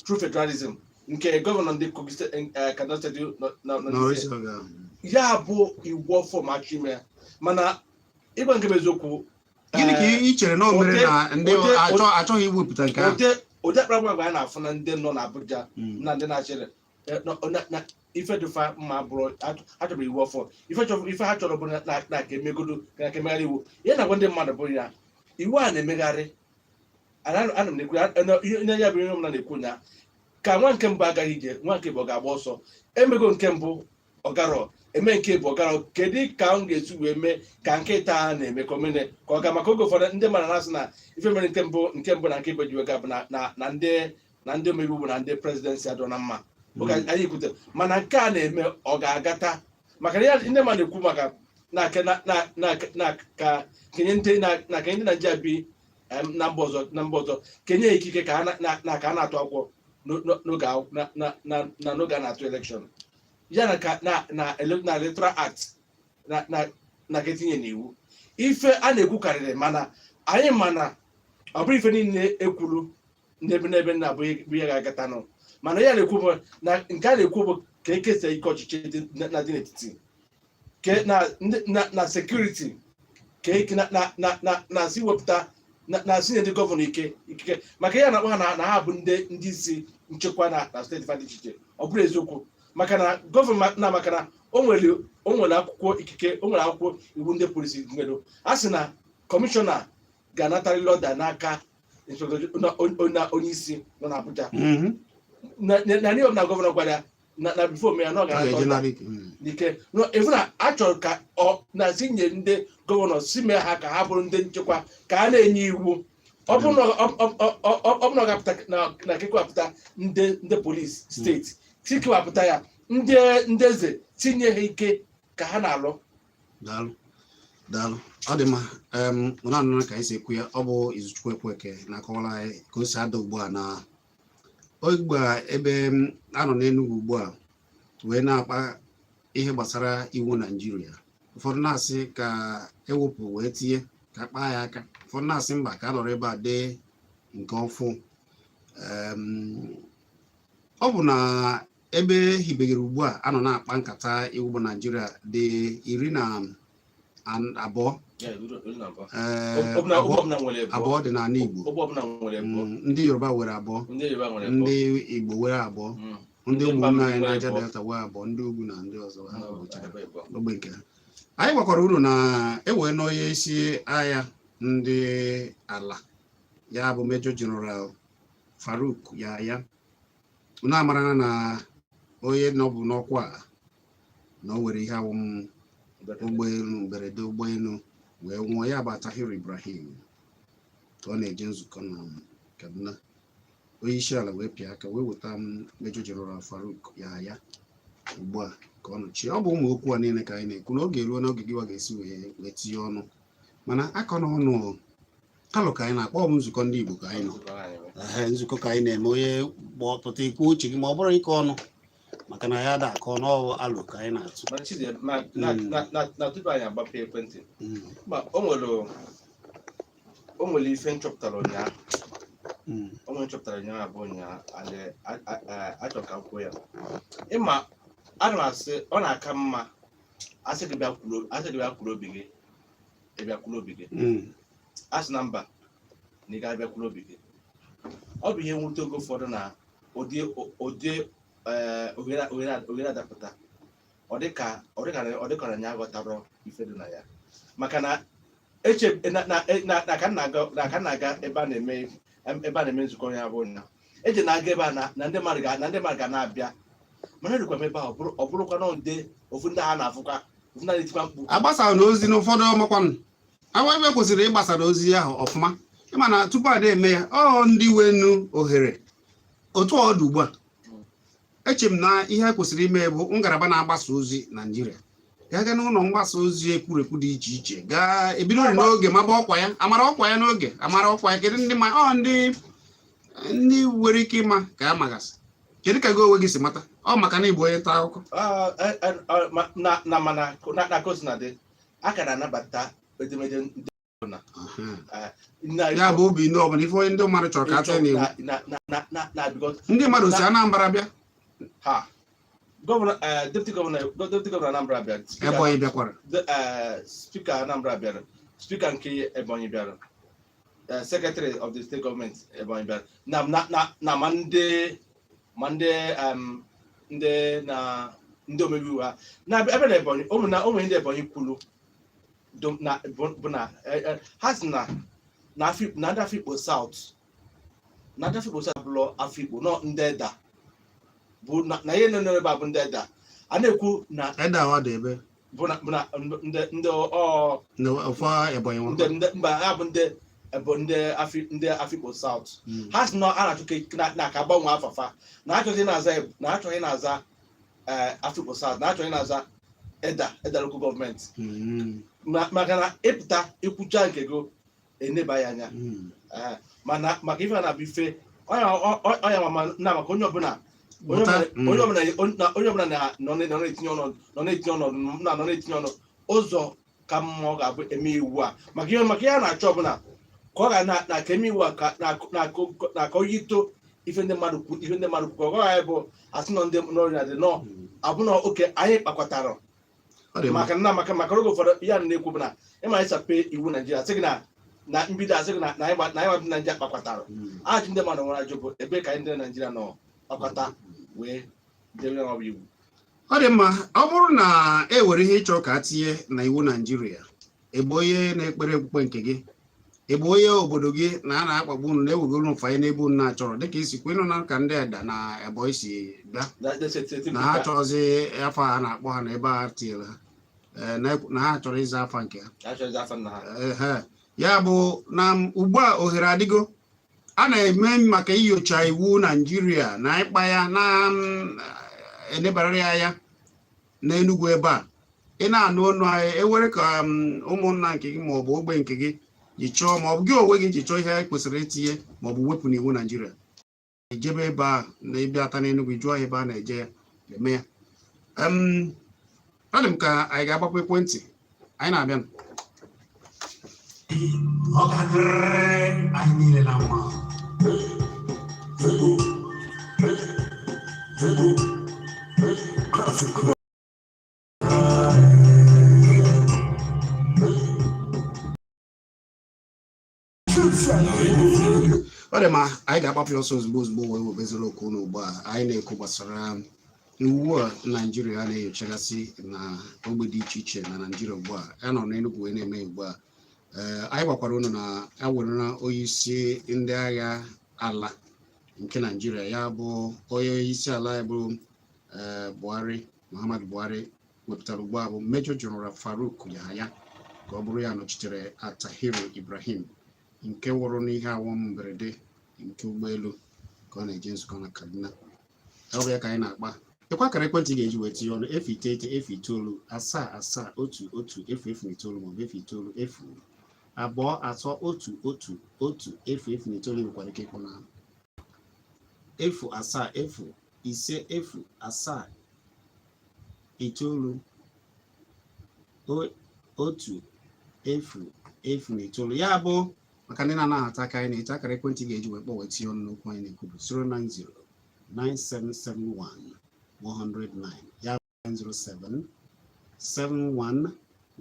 true federalism, nke gọvanọ ndị Kogi State, Kaduna State nọ n'isi. Nọrọ isi ọ ga. Ya bụ iwu ọfọ ma achọ ime ya, mana ịgba nke bụ eziokwu, Gịnị ka ị chere na o mere na ndị achọghị iwepụta nke ahụ? Ụdị akparamagwa a na-afụ na ndị nọ n'Abuja na ndị na-achịrị na ife dịfa mma bụrụ achọbụrụ iwu ọfọ. Ife ha chọrọ bụ na ka emegodo na ka emegharị iwu ya na-agwa ndị mmadụ bụ ya iwu a na-emegharị. Ana m na-ekwu ya, ihe ya bụ ihe m na-ekwu ya ka nwa nke mbụ agaghị ije, nwa nke bụ ọ ga-agba ọsọ. Emego nke mbụ, ọgarọ eme nke bụ ọgarọ. Kedu ka m ga-esi wee mee ka nkịta a na-eme ka omene ka ọ ga? Maka oge ụfọdụ ndị mmadụ na-asị na ife mere nke mbụ na nke bụ ji wega bụ na ndị omebe iwu na ndị presidency adọ na mma. Oge anyị kwute, mana nke a na-eme ọ ga-agata, maka na ya ndị mmadụ na-ekwu maka na na na na na ka kenye ndị na kenye ndị Naijiria bi na mba ọzọ, kenye ha ikike ka ha na ka a na-atụ akwụkwọ n'oge na na na na n'oge a na-atụ election, ya na ka na Electoral Act na ka etinye n'iwu. Ife a na-ekwu karịrị, mana anyị mana ọ bụrụ ife niile ekwuru n'ebe na-abụ bụ ihe ga-agatanụ. Mana ya na-ekwu bụ na nke a na-ekwu bụ ka ekesa ike ọchịchị dị na dị n'etiti, ke na na security, ka eke na si wepụta na si nye ndị gọvanọ ikike, maka ya na-akpọ ha na ha bụ ndị isi nchekwa na steeti fa dị iche iche. Ọ bụrụ eziokwu, maka na gọvanọ na maka na o nwere akwụkwọ ikike, o nwere akwụkwọ iwu ndị polisi nwere, a sị na kọmishọna ga-anatarịrị ọda n'aka inspector na onye isi nọ n'Abuja, na n'ihe ọbụla gọvanọ gwara ya na before mee ya na ọ Ọ ga-anata ga-eje ọda nara ike. N'ike. No, efu na a chọrọ ka ọ na si nye ndị gọvanọ si mee ha ka ha bụrụ ndị nchekwa, ka a na-enye iwu. Ọ bụrụ na ọ ga-apụta na kekewapụta ndị polisi steeti, si kewapụta ya, ndị eze tinye ha ike ka ha na-alụ. Daalụ, daalụ, ọ dị mma. Mụ na anụrụ ka anyị si ekwu ya. Ọ bụ Izuchukwu Ekweke na-akọwara anyị ka o si ada ugbu a na ugbu a ebe m anọ n'Enugu ugbu a wee na-akpa ihe gbasara iwu Naijiria. Ụfọdụ na-asị ka ewepụ wee tinye ka kpaa ya aka, ụfọdụ na-asị mba, ka a nọrọ ebe a dee nke ọfụ. Ọ bụ na ebe hibegere ugbu a anọ na-akpa nkata iwu bụ Naijiria dị 12. Ee, abụọ dị n'ala Igbo. Ndị Yoruba were abụọ, ndị Igbo were abụọ, ndị ụmụnne anyị Niger Delta were abụọ, ndị ugwu na ndị ọzọ ha nwechara ogbe nke ha. Anyị gwakwara unu na ewee n'onye isi agha ndị ala ya bụ Major General Faruk Yahaya. Unu amarana na onye nọbụ n'ọkwa a na o nwere ihe awụm ụgbọelu, mberede ụgbọelu wee nwụọ. Ya bụ Atahiru Ibrahim, ka ọ na-eje nzukọ na Kaduna. Onye isi ala wee pịa aka wee weta m Major General Faruk Yahaya ugbu a ka ọ nọchie. Ọ bụ ụmụ okwu a niile ka anyị na-ekwu n'oge ruo n'oge gịwa ga-esi wee tinye ọnụ, mana akọ na ọnụ kalụ ka anyị na-akpọ. Ọ bụ nzukọ ndị Igbo ka anyị nọ. Ehe, nzukọ ka anyị na-eme. Onye gba ọtụtụ ikwu uche gị, ma ọ bụrụ ịkọ ọnụ, maka na ya da akọ n'ọwụ alụ ka anyị na-atụ. Mana Chidi, na tupu anyị agbapụ ekwentị, ma o nwere ife nchọpụtara ụnyaahụ. O nwere nchọpụtara ụnyaahụ abụọ ụnyaahụ and achọrọ ka m kwuo ya. Ịma ana m asị ọ na-aka mma asị gị bịa kwuru obi gị, ị bịa kwuru obi gị. Asị na mba, na ị ga-abịa kwuru obi gị. Ọ bụ ihe mwute oge ụfọdụ na ụdị ohere adapụta. Ọ dịka na ya aghọtara ife dị na ya, maka na eche na ka m na-aga ebe a na-eme nzukọ ya bụ na eje na-aga ebe a na ndị mmadụ ga na-abịa, mana erukwa m ebe ahụ, ọ bụrụkwa na ndị ofu ndị ha na-afụkwa, ofu ndị na-etikwa mkpu. Agbasara na ozi n'ụfọdụ ọmakwanụ awa ebe kwesịrị ịgbasara ozi ahụ ọfụma. Ịma na tupu a na-eme ya, ọ ndị wenu ohere otu ọ dị ugbu a, eche m na ihe a kwesịrị ime bụ ngalaba na-agbasa ozi Naijiria gaa n'ụlọ mgbasa ozi ekwurekwu dị iche iche, gaa ebidori n'oge maba ọkwa ya, amara ọkwa ya n'oge, amara ọkwa ya. Kedu ndị ma ọ ndị nwere ike ịma ka a magasị? Kedu ka gị onwe gị si mata? Ọ maka na ịbụ onye nta akụkọ. Ah, eh, eh, ah, na mana na ka o si na dị, a ka na-anabata edemede ndị na Ya bụ obi ndị ọbụla ife onye ndị mmadụ chọrọ ka a tee n'iwu. Na because Ndị mmadụ si Anambra bịa. Ha gọvanọ, deputy gọvanọ Anambra bịara, speaker. Ebonyi bịakwara. Speaker Anambra bịara, speaker nke Ebonyi bịara, secretary of the state government Ebonyi bịara, na ma ndị ndị na ndị omebe iwu ha na ebe na Ebonyi. Ụmụ na ụmụ ndị Ebonyi kwuru na bụ na ha si na ndị Afikpo South, na ndị Afikpo South bụlọ Afikpo nọ ndị Eda bụ na ihe nọ n'ebe a bụ ndị Eda a na-ekwu na Eda ọ dị ebe bụ na ndị ọ na ofe Ebonyi ndị nwekwa. Ndị mba ha bụ ndị bụ ndị Afikpo South. Ha si na a na-achọ na ka gbanwee afafa, na achọghị na-aza, na achọghị na-aza Afikpo South, na achọghị na-aza Eda local government. Maka na ịpụta ikwucha nke go eneba ya anya. Mana maka ife a na-abụ ife ọnya na maka onye ọbụla onye Pụta. ọbụla onye ọbụla nọ na-etinye ọnọdụ na nọ na-etinye ọnụ ụzọ ka mma ọ ga-abụ eme iwu a, maka ihe a na-achọ ọbụla ka ọ ga na ka eme iwu a ka na ka oyito ife ndị mmadụ kwu ka ọ gaghị bụ asị nọ ndị n'ọrịa dị nọ abụ na oke anyị kpakọtara. Ọ dị mma. Maka na oge ụfọdụ ihe a na-ekwu bụ na ịma ịsape iwu Naijiria, sị gị na mbido asị gị na anyị gba ndị Naijiria kpakọtara. Ajụ ndị mmadụ nwere ajụ bụ ebe ka ndị Naijiria nọ kpakọta wee debe ya bụ iwu. Ọ dị mma. Ọ bụrụ na e were ihe ịchọ ka a tinye na iwu Naijiria, ebe onye na-ekpere okpukpe nke gị, ebe onye obodo gị na a na-akpagbu unu na-ewegoro mfanye n'ebe unu na-achọrọ, dịka isi kwu ịnụ na ka ndị Eda na Ebonyi si bịa na ha chọrọzi afọ a na-akpọ ha na ebe a tinyere ha, na ha chọrọ ịza afa nke ha. Achọghịzi afa nna ha. Ehe. Ya bụ na ugbu a ohere adịgo a na-eme maka inyocha iwu Naijiria na ịkpa ya na enebara ya anya n'Enugu ebe a ị na-anụ ọnụ anyị ewere ka ụmụnna nke gị maọbụ ogbe nke gị ji chọọ, maọbụ gị onwe gị ji chọọ ihe kwesịrị itinye maọbụ wepụ n'iwu Naijiria, ejebe ebe a na ịbịa ata n'Enugu, jụọ ya ebe a na-eje ya eme ya. Ọ dị m ka anyị ga-agbapụ ekwentị anyị na-abịa. Ọ ga-adịrịrị anyị niile na mma. Ọ dị ma anyị ga-agbapụ ya ọsọ ozugbo ozugbo wee webeziri okwu unu. Ugbu a anyị na-ekwu gbasara iwu a Naijiria na-enyochagasị na ogbe dị iche iche na Naijiria. Ugbu a ya nọ n'Enugu wee na-eme ugbu a. Ee, anyị gwakwara unu na a werela onye isi ndị agha ala nke Naijiria, ya bụ onye isi ala ya bụ Buhari, Muhammadu Buhari, wepụtara ugbu a bụ Major General Faruk Yahaya ka ọ bụrụ ya nọchitere Atahiru Ibrahim nke nwụrụ n'ihe awọm mberede nke ụgbọelu ka ọ na-eje nzukọ na Kaduna. Ọ bụ ya ka anyị na-akpa. Ekwe akara ekwentị ị ga-eji wee tinye ọnụ: 09 09 77 11 00 9, maọbụ 09 0 2 3 1 1 1 0 0 9. Nwekwara ike ịkpọ na 0 7 0 5 0 7 9 1 0 0 9. Ya bụ maka ndị na-anaghị ata aka anyị na-ete, akara ekwentị ga-eji wee kpọọ wee tinye ọnụ n'okwu anyị na-ekwu bụ 090 9771 109, ya 907 71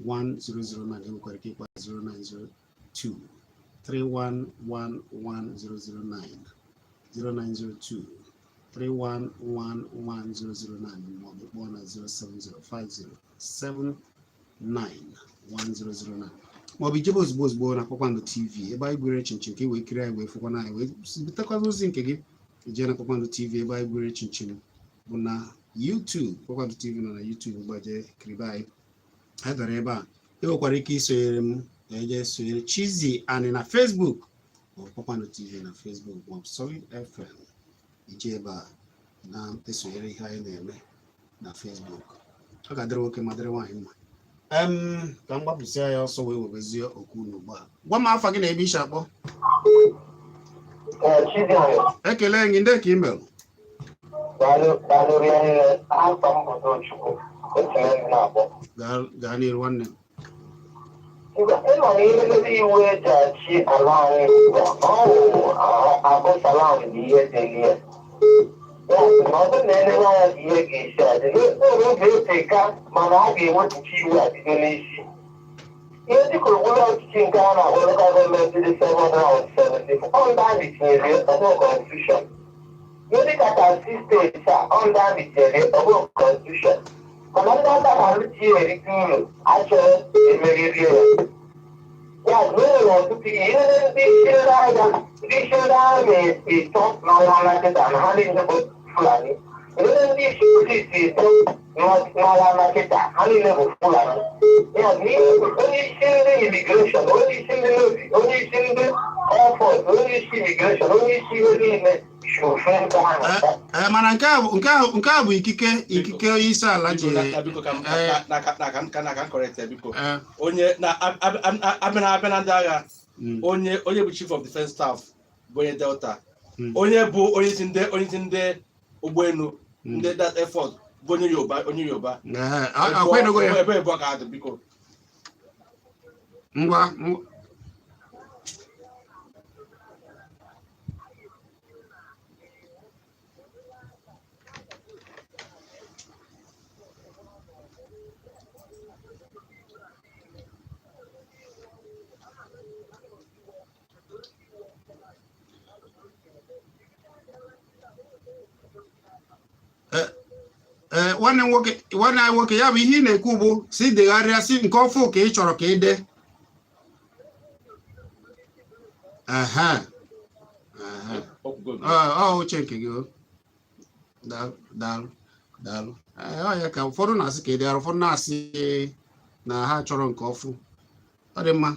1009. Enwekwara ike ịkpọ 0902 3111009, 0902. 3111009 maọbụ kpọọ na 07050791009 maọbụ ijebe ozugbo ozugbo na Kpakpando TV ebe anyị gwere chinchin ka i wee kiri anyị wee fụkwana anyị wee butekwazi ozi nke gị. Ije na Kpakpando TV ebe anyị gwere chinchin bụ na YouTube. Kpakpando TV nọ na YouTube, gbaje kiribe anyị. Anyị dọrọ ebe a. Ị nwekwara ike isonyere m na eje sonyere Chizzy Ani na Facebook maọbụ Kpakpando TV na Facebook maọbụ Solid FM. Ije ebe a na-esonyere ihe anyị na-eme na Facebook. Ọ ga-adịrị nwoke ma dịrị nwaanyị mma. Ka m gbapụsịa ya ọsọ wee webezie okwu unu ugbu a. Gwa m afa gị na ebe i si akpọ. Chizzy Ani, Ekele gị. Ndị ka email. Daalụ, daalụ rinne. Afa m bụ Tochukwu, otu ndị na-akpọ. Gaa n'iru, nwanne m. Ịma na ihe mere iwu eji achị ala anyị ugbu a, ọ wụ Abu Salam bụ ihe deli ya. Ya sị na ọ bụrụ na elele anya ka ihe ga-esi adị n'okpuru oge eteka, mana a ga-ewepụta iwu a bido n'isi. Ihe dịka okpuru ọchịchị nke a na-akpọ local government dị 774, ọ ndị amị tinyere, ọ bụrụ constitution. Ihe dịka 36 steeti a, ọ ndị amị tinyere, ọ bụrụ constitution. Mana ndị aka na-arụchi erite uru achọghị emeriri ya. Ya bụ na e nwere ọtụtụ ihe. Ndị isi ndị agha, ndị isi ndị amị ịtọ n'ala na kịta na ha niile bụ Fulani. Ndị isi polisi ịtọ n'ala na kịta, ha niile bụ Fulani. Ya bụ ihe onye isi ndị immigration, onye isi ndị Navy, onye isi ndị Air Force, onye isi immigration, onye isi ihe niile si ofe ebe ahụ. Ee, mana nke a bụ ikike onye isi ala ji. Biko, na biko, ka m na ka m correct ya, biko. Onye na abịa na ndị agha, onye bụ chief of defense staff bụ onye Delta. Onye bụ onye isi ndị ụgbọelu, ndị that air force, bụ onye Yoruba, onye Yoruba. Ee, akwadogo ya. Ebe ebe ọ ka adị, biko. Ngwa. Ee, nwanne m nwoke, nwanne anyị nwoke, ya bụ ihe ị na-ekwu bụ si degharịa, si nke ọfụ ka ị chọrọ ka ị dee. Ehe. Ehe. Okwugo. Ọ uche nke gị o. Daalụ, daalụ, daalụ. Ee, ọ ya ka ụfọdụ na-asị ka ị degharị, ụfọdụ na-asị na ha chọrọ nke ọfụ. Ọ dị mma.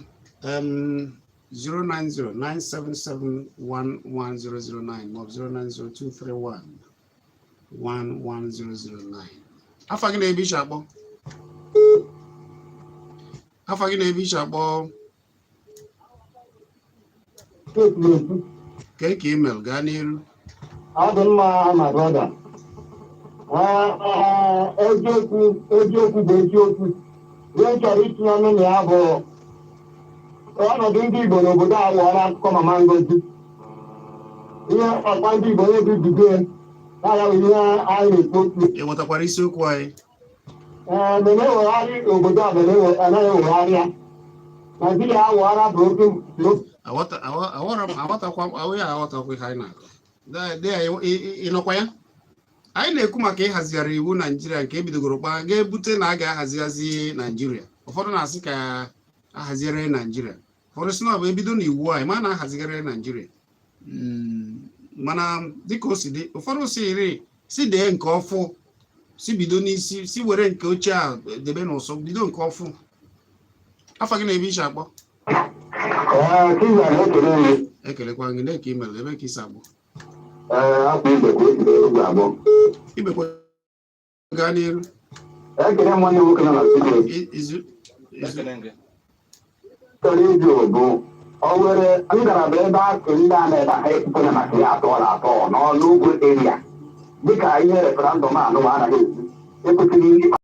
09097711009 maọbụ 09023111009. Afa gị na-ebe iche akpọ. Afa gị na-ebe iche akpọ. Kee ka email gaa n'iru. Ọ dị mma, my brother. Eziokwu, eziokwu bụ eziokwu. Ihe m chọrọ itinye ọnụ na ya bụ ọnọdụ ndị Igbo n'obodo a wụọla akụkọ Mama Ngozi. Ihe ọkwa ndị Igbo onye bụ ibido ya ya bụ ihe anyị na-ekwu okwu. Ị ghọtakwara isiokwu anyị? Ee, mere ewegharị obodo a, mere anaghị ewegharị ya. Naijiria awụọla broken. Aghọtara m, aghọtakwa m ahụ ya, aghọtakwa ihe anyị na-akọ. Dị ya, ị nọkwa ya? Anyị na-ekwu maka ịhazigharị iwu Naijiria nke ebidogoro kpaa ga-ebute na a ga-ahazighazi Naijiria. Ụfọdụ na-asị ka ahazigharị Naijiria, ụfọdụ sị na ọ bụ ebido n'iwu anyị ma na-ahazigharị Naijiria. Mana dịka o si dị, ụfọdụ si iri si dee nke ọfụ, si bido n'isi, si were nke ochie a debe n'ụsọ, bido nke ọfụ. Afa gị na-ebe iche akpọ. Ee, Chizzy, na-ekele gị. Ekelekwa gị. Ndị ka imere ebe ka isi agbọ. Ee, afọ igwe ka o si egwu agbọ. Ibekwe, gaa n'iru. Ekele m nwanne m nwoke nọ na studio. Izu. Ekele gị. Chọrọ ịjụ bụ o nwere ngalaba ebe akụ ndị a na-ebe ha ekwupụta maka ya atọọla atọ n'ọnụ ugwu area, dịka ihe referendum anụwa anaghị ekwu ekwesịghị ịkpa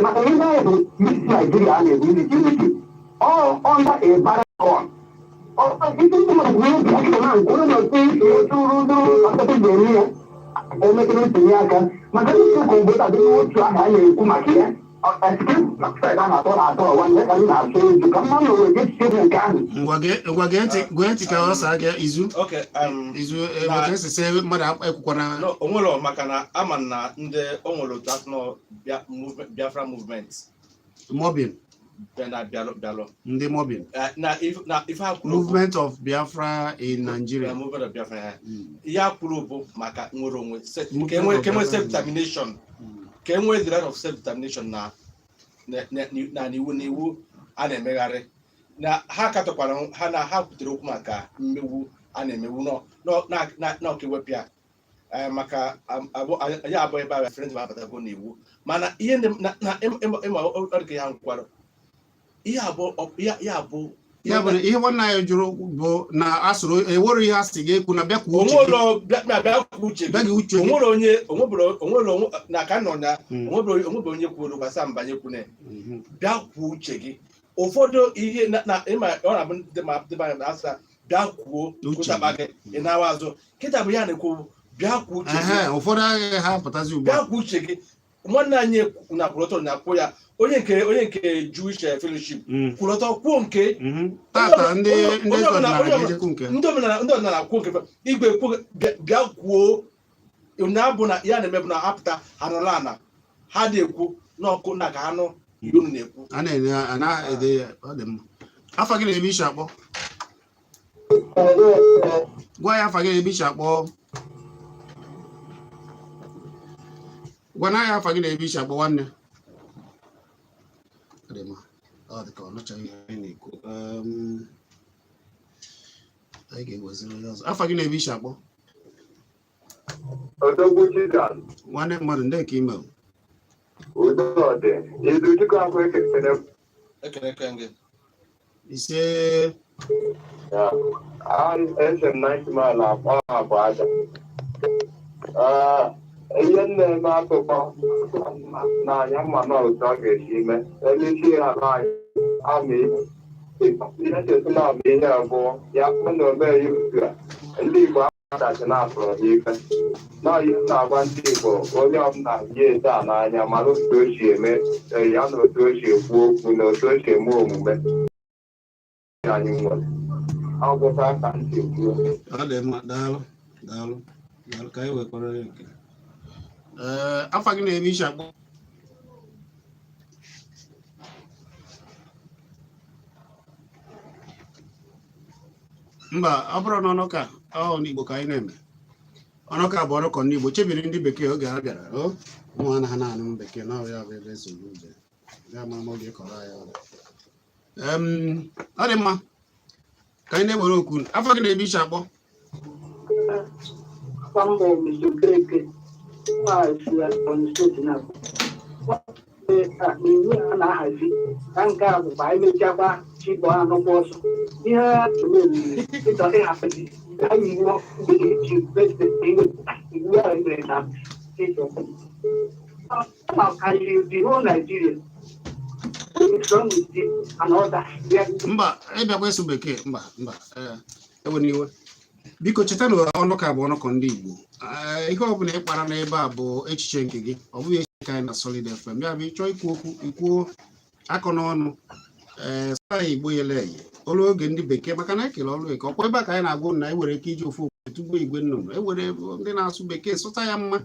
maka ihe ahụ bụ isi Naijiria a na-ebu unity, unity ọ under a barren. Isi ndị mmadụ bụ obi akịka na nke onye na-ekwu otu ndị ọtụtụ ga-eme ya emekere ntụnye aka maka ndị ụka obodo adịghị otu ahụ a na-ekwu maka ya. Ngwa gee ntị ka ọ saa gị izu Okay, izu ebe ka esi sị mmadụ ekwukwana. No, onwere maka na ama na ndị o nwere otu asị nọ Biafra movement. Mobbing. Bịa na bịalụ bịalụ. Ndị mobbing. Na ife ha kwuru bụ Movement of Biafra in Nigeria. Na movement of Biafra, eh. Ihe ha kwuru bụ maka nwere onwe Movement ka enwe of ka enwe Biafra in self determination, ka enwe the right of self determination na iwu a na-emegharị na ha katọkwara ha na ha kwutere okwu maka mmegbu a na-emegbu na ọka ewepụ ya. Maka ya abụọ ebe a referendum abatago n'iwu, mana ihe ndị na ịma ọ dị ka ya nkwaro ihe abụọ ya abụ. Ya bụ na ihe nwanne anyị jụrụ bụ na asụrụ ewere ihe a sị gị ekwu na bịa kwuo uche gị. Onwere bịa bịa kwuo uche Bịa gị. gị uche gị. Onwere onye onwere onwe na ka nọ na onwebere onye kwuru gbasa mbanye kwune. Bịa kwuo uche gị. Ụfọdụ ihe na ịma ọ na-abụ ndị ma ndị ma na-asa bịa kwuo Uche kwụsakpa gị ị na-awa azụ kịta bụ ya na-ekwu bịa kwuo uche gị. Ehe, ụfọdụ agaghị ha apụtazi ugbu Bịa a. kwuo uche gị. Nwanne anyị na kwụrọtọ na-akwụ ya onye nke Jewish Fellowship kwụrọtọ kwuo nke Tata ndị ndị onye eze ọdịnala onye ga-ejekwu nke ndị omenala kwuo nke igwe kwuo bịa kwuo na abụ na ya na-eme bụ na apụta ha nọrọ ana ha dị ekwu n'ọkụ na ka ha nụ ihe unu na-ekwu. A na-ede a na-ede ya. Ọ dị mma. Afa gị na-ebe ishi akpọ? Gwa ya afa gị na-ebe ishi akpọ. Gwa na ya afa gị na-ebe ishi akpọ, nwanne. Ọ dị mma. Ọ dị ka ọ nụchaghị ihe anyị na-ekwu. Anyị ga-eweziri onye ọzọ. Afa gị na-ebe ishi akpọ? Odogwu Chizan. Nwanne mmadụ, ndị ka ime. Udodị Izuchukwu, akwa ekele. Ekele gị. Ise. Ya ese m 90 mile akpọ abụ aja. Ihe m na-eme akụkọ n'anya mma na otu ọ ga-esi mee onye isi ha anyị ama ihe ncheta na ama ihe abụọ ya bụ na omeghị otu a ndị Igbo adachi na-atụrụ ha ife na ihe m na-agwa ndị Igbo, onye ọbụla yi ete a n'anya mara otu o si eme ya na otu o si ekwu okwu na otu o si eme omume anyị nwere ọ gwụcha ka m si kwuo. Ọ dị mma, daalụ, daalụ, daalụ. Ka anyị wekwara ya nke ee afa gị na-ebe ishi akpọ. Mba, ọ bụrụ na ọnụka ọ n'Igbo ka anyị na-eme ọnụka bụ ọnụkọ ndị Igbo chebiri ndị bekee oge ha bịara o ụmụ ha na ha na-anụ bekee na ọrịa bụ ebe nsogbu dị ga ama ma oge kọrọ anyị ọrụ. Ọ dị mma ka anyị na-ewere okwu. Afa gị na-ebe ishi akpọ? Kwambo Mr. Okereke, nwahazi Ebonyi Steeti na-abụ. N'iwu a na-ahazi na nke a bụkwa emechakwa chibụ anụkwa ọsọ ihe a ịchọ ịhazi anyị iwu eji president iwu ahụ mere na steeti ọbụla. Ma karịrị the whole Nigeria. What is wrong with this and others? Mba, ịbịakwa ịsụ bekee, mba, mba. Ee, ewe n'iwe, biko cheta na ọnụka bụ ọnụkọ ndị Igbo. Ee, ihe ọbụla ị kpara n'ebe a bụ echiche nke gị, ọ bụghị echiche nke anyị na Solid FM. Ya bụ ịchọọ ikwu okwu, ikwuo akọ n'ọnụ. Ee, sụa ya Igbo yele eye olu oge ndị bekee maka na ekele ọrụ eke ọkwa ebe a ka anyị na-agwa unu na e nwere ike iji ofu okwu tugbo igwe nnụnụ. Ewere ndị na-asụ bekee sụta ya mma,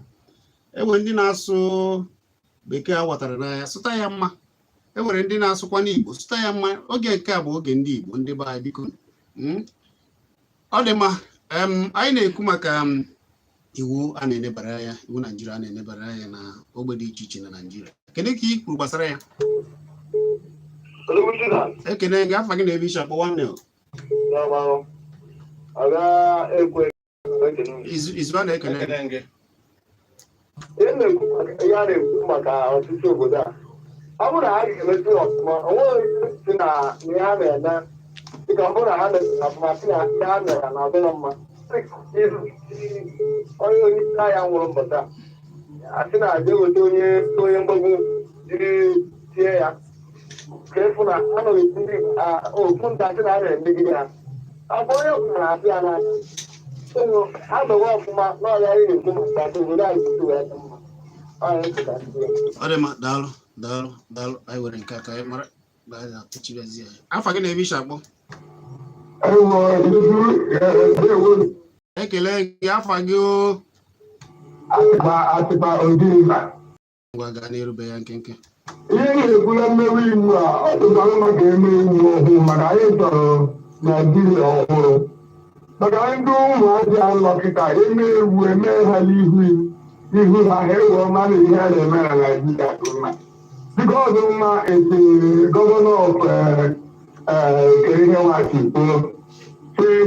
enwere ndị na-asụ bekee a ghọtara n'anya sụta ya mma, enwere ndị na-asụkwa n'Igbo sụta ya mma. Oge nke a bụ oge ndị Igbo, ndị be anyị, biko. Ọ dị mma. Anyị na-ekwu maka iwu a na-enebara anya, iwu Naijiria a na-enebara anya na ogbe dị iche iche na Naijiria. Kedu ka ị kwuru gbasara ya? Odogwu Chizan. Ekene gị. Afa gị na-ebe ishi akpọ, nwanne o? Aga ekwe ekene. Izu a na-ekene gị. Ekele gị. Ihe a na-ekwu maka ọchịchị obodo a, ọ bụrụ na ha ga-emetu ọfụma, o nweghị si na ihe ha na-eme dịka ọ bụrụ na ha metụrụ ọfụma si na ihe ha mere na ọdịrọ mma. Onye isi agha nwụrụ mbọta a sị na aja eweta onye mgbagbu jiri tie ya ka efu na anọghị ndị okwu nta sị na a na-emegide ha. Ọ bụ onye ọbụla na-asị ya n'anya ha mewe ọfụma n'ọrịa anyị na-ekwu maka obodo anyị tutu wee dị mma. Ọ ya ntị ka ndị ya. Ọ dị mma, daalụ. Daalụ, daalụ. Anyị were nke a ka anyị mara na anyị ga-akpọchibezie ya. Afa gị na ebe ishi akpọ? Ekele gị, afa gị o? Atịkpa, Atịkpa Odimba. Ngwa, gaa n'erube ya nkenke. Ihe na-ekwu na mmewe iwu a, ọ dịkwara mma ka eme iwu ọhụụ, maka anyị chọrọ Naijiria ọhụrụ, maka ndị ụmụazị anọ kịta eme ewu eme ha n'ihu ihu ha, ha ewee mara ihe a na-eme na Naijiria dị mma. Biko, ọ dị mma esi governor of nke ihe nwachi kwuo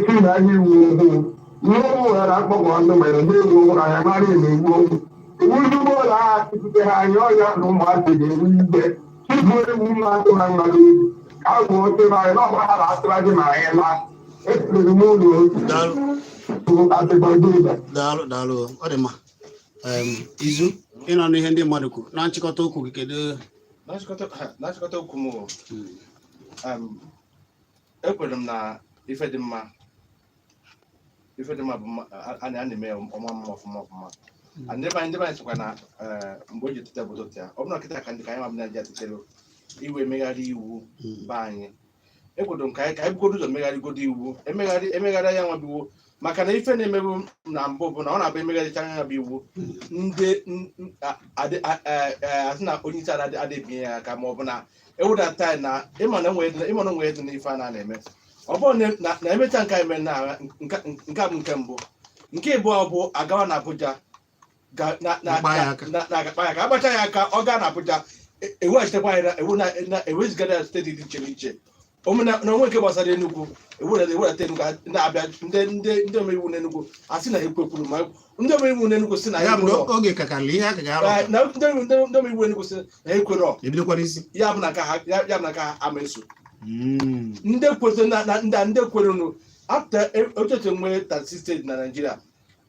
si na ihe iwu ọhụụ ihe ụmụ ghara akpọkọ ndị mere ndị ewu ọhụrụ, anyị mara eme iwu ọhụụ, iwu ndị ụgbọala ha atụtute ha anya ọya na ụmụazị ga-eru igwe tupu ewu mma atụ ha mmadụ ka a gwuo oche ma anyị n'ọgba ha na-atụra gị ma anyị laa esiri m ụlọ. Daalụ. Atịgbado. Daalụ, daalụ, ọ dị mma. Izu ịnọ n'ihe ndị mmadụ kwuru na nchịkọta okwu gị, kedu? Na nchịkọta okwu m, ekwere m na ife dị mma, ife dị mma bụ a na-eme ya ọma mma, ọfụma ọfụma. And ndị be anyị sịkwa na mgbe o ji etete bụ ụtụtụ ya. Ọ bụrụ na kịta ka ndị ka anyị ma bụ Naịjirịa tetere iwe megharị iwu be anyị, ekwedo m ka anyị bugodo ụzọ megharịgodo iwu, emegharị ya nwa bụ iwu, maka na ife na-emebu na mbụ bụ na ọ na-abụ emegharịcha anya bụ iwu ndị asị na onye isi ala adị ebinye ya aka, ma ọ bụ na ewedata ya na ịma na onwe dị n'ife a na-eme. Ọ bụrụ na emecha nke anyị mere na nke a bụ nke mbụ, nke ịbụọ bụ agawa na Abuja Mkpa ya aka. Na akpa ya aka, agbacha ya aka, ọ gaa na Abuja, eweghachitekwa anyị na ewezigara ya steeti dị iche n'iche na onwe nke gbasara Enugu, ewedata Enugu na-abịa ndị omeiwu n'Enugu asị na ekwekwuru, ma ndị omeiwu n'Enugu si na Ya bụ na ekwerọ. Oge kakarịrị ihe aka ga-arụ. Na ndị omeiwu Enugu si na ekwerọ. Ebidokwara isi. Ya bụ na ka ha ama eso. Ndị kwere na ndị kwerenu after ocheche nwee 36 steeti na Naịjirịa,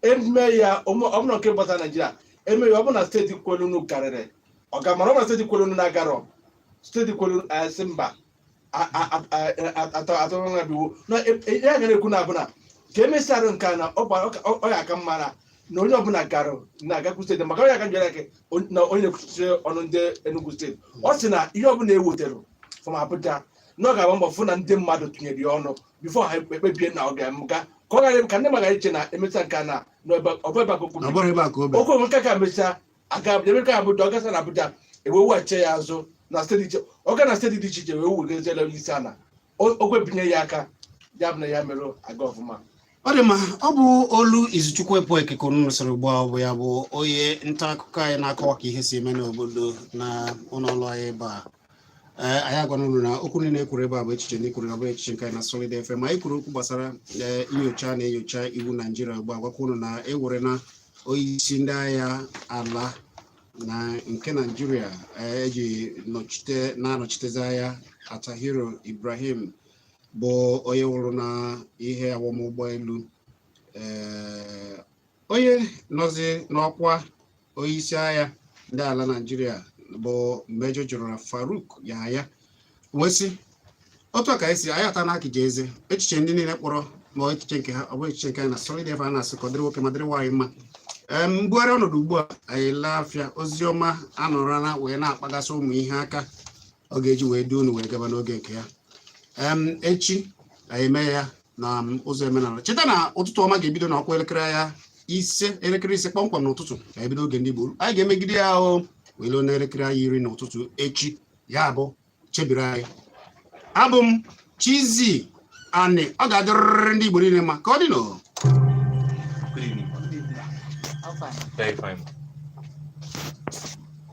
eme ya ọ bụrụ nke gbasara Naịjirịa, eme ya ọ bụ na steeti kwerenu karịrị ọga, mara ọ bụ na steeti kwerenu na-agarọ steeti kwerenu asị mba, atọ ya bụ iwu na ya gara ekwu na abụ na ka emesịarụ nke a na ọ ya aka mma na onye ọbụla gara na-agakwu steeti, maka onye aka njere aka na onye na-ekwuchite ọnụ ndị Enugu steeti, ọ sị na ihe ọbụla e wetara from Abuja na ọ ga-agba mbọ fụ na ndị mmadụ tụnyere ya ọnụ before ha ekpebie na ọ ga-emga, ka ọ ghara ka ndị mmadụ ghara iche na emechaa nke a na ọ bụ ebe a ka okwu Na ọ bụrụ ebe a ka o bere. Okwu nke ka emechaa aga ebe ka Abuja, ọ gasa na Abuja, eweweghachi ya azụ na steeti iche, ọ ga na steeti dị iche iche wee wegeziela onye isi ala o kwebinye ya aka, ya bụ na ya mere aga ọfụma. Ọ dị mma. Ọ bụ olu Izuchukwu Epueke ka unu nụsịrị ugbu a. Ọ bụ ya bụ onye nta akụkọ anyị na-akọwa ka ihe si eme n'obodo na ụlọ ọrụ anyị ebe a. Ee, anyị agwana unu na okwu niile ekwuru ebe a bụ echiche ndị kwuru, ọ bụrụ echiche nke anyị na Solid FM. Anyị kwuru okwu gbasara nyocha na-enyocha iwu Naijiria ugbu a, gwakwa unu na ewere na onyeisi ndị agha ala na nke Naijiria eji nọchite na-anọchitezi agha, Attahiru Ibrahim, bụ onye nwụrụ na ihe awọm ụgbọelu. Ee, onye nọzi n'ọkwa onyeisi agha ndị ala Naijiria bụ Major General Faruk Yahaya. Wee otu a ka anyị si anyị ata n'akịja eze echiche ndị niile kpọrọ ma echiche nke ha, ọ bụghị echiche nke anyị na Solid FM. Na-asị ka ọ dịrị nwoke ma dịrị nwaanyị mma. Ee, mbugharị ọnọdụ ugbu a, anyị laa afịa oziọma anọrọla wee na-akpagasị ụmụ ihe aka ọ ga-eji wee du unu wee gaba n'oge nke ya. Echi anyị eme ya na ụzọ omenala. Cheta na ụtụtụ ọma ga-ebido n'ọkwa elekere ya 5, elekere 5 kpọmkwem n'ụtụtụ ka ebido oge ndị Igbo. Anyị ga-emegide ya o wee luo n'elekere anyị 10 n'ụtụtụ echi. Ya bụ chebiri anyị. Abụ m Chizzy Ani. Ọ ga-adịrịrị ndị Igbo niile mma. Ka ọ dị nụ. Good evening. How far? Very fine.